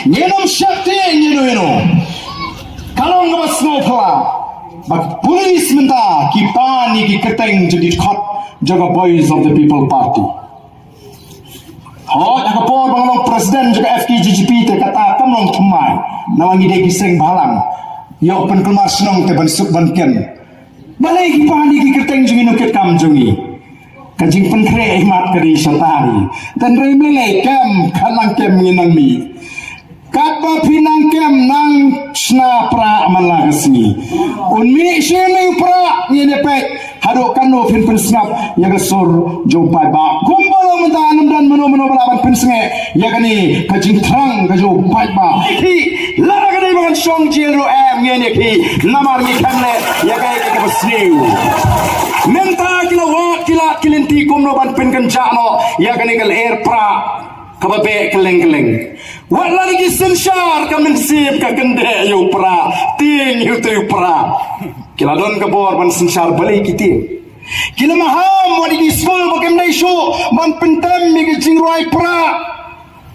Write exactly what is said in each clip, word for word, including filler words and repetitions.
Ngin ym shah tieng ïa no ïa no. Ka long kaba sngewphylla ba ki police mynta ki pan ïa ki kyrteng jong ki dkhot jong ka Voice of the People Party. Hooid, ha ka por ba nga long president jong ka F K J G P te kata kam long thymmai. Namar ngi dei ki seng bhalang. Ïoh pynkulmar shnong te ban suk ban kem. Balei ki pan ïa ki kyrteng jong ngi, nongkitkam jong ngi? Ka jingpynkhreh imat ka dei shata hi. Tang hynrei me lei kem, ka nang kem ngi nang mih. Katba phi nang kem nang shna pra man la ka sngi. Un mih shisha u pra, ngin ïa peit haduh katno phin pynsngap ïa ka sur jong u paidbah. Kumba long mynta, ym don mano mano ba lah ban pynsngeh ïa kane ka jingthrang ka jong u paidbah. Ki, lada ka dei ba ngan shong jail ruh em, ngin ïa ki, namar ngi khlem leh ïa kaei kaei kaba sniew. Mynta ki la wad, ki la, ki lynti kumno ban pynkynjah noh ïa kane ka lyer pra kaba beh kylleng kylleng. Wat la ki synshar, ka mynsiem ka kyndeh ïa u pra, tieng ïa u tei u pra. Ki la don ka bor ban synshar, balei ki tieng? Ki la maham wat ïa ki skul ba kim dei shuh ban pyntem ïa ki jingrwai pra.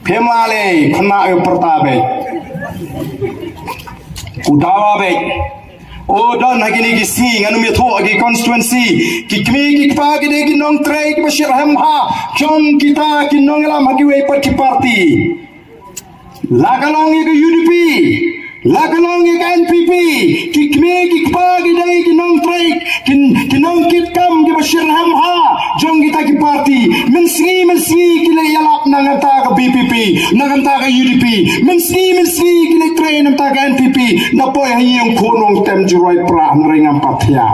Phem la lei, khynnah ïa u pyrta beit. U dawa beit. O, don ha kine ki sngi ngan ym ïathuh ha ki constituency. Ki kmie ki kpa ki dei ki nongtrei kiba shyrkhei bha jong kita ki nongïalam ha kiwei pat ki party. La ka long ïa ka U D P, la ka long ïa ka N P P, ki kmie ki kpa ki dei ki nongtrei, ki, ki nongkitkam kiba shyrkhei bha jong kita ki party. Mynsngi mynsngi ki leit ïalap na ka bynta ka V P P, na ka bynta ka U D P. Mynsngi mynsngi ki leit trei na ka bynta ka N P P. Na poi ha ïing khun nongtem jingrwai pra, hynrei ngam pat thiah.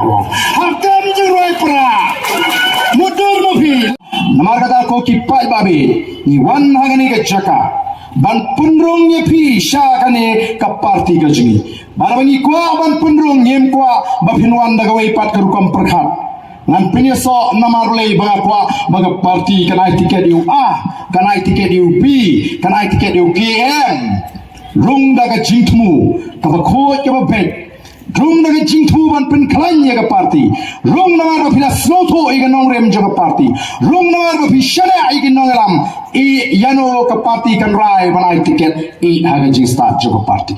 Ha tem jingrwai pra. Mutdur ma phi. Namar kata ko ki paidbah, ngi wan ha kane ka jaka ban pynrung ïa phi sha kane ka party ka jong ngi. Bad ba ngi kwah ban pynrung, ngim kwah ba phin wan da kawei pat ka rukom pyrkhat. Ngan pynïasoh namar lei ba nga kwah ba ka party kan ai tiket ïa u A, kan ai tiket ïa u B, kan ai tiket ïa u K M. Rung da ka jingthmu kaba khuid kaba beit. Rung da ka jingthmu ban pynkhlaiñ ïa ka party. Rung namar ba phi la sngewthuh ïa ka nongrim jong ka party. Rung namar ba phi shaniah ïa ki nongïalam. Ïa, ïa no ka party kan rai ban ai tiket, ïa ha ka jingstad jong ka party.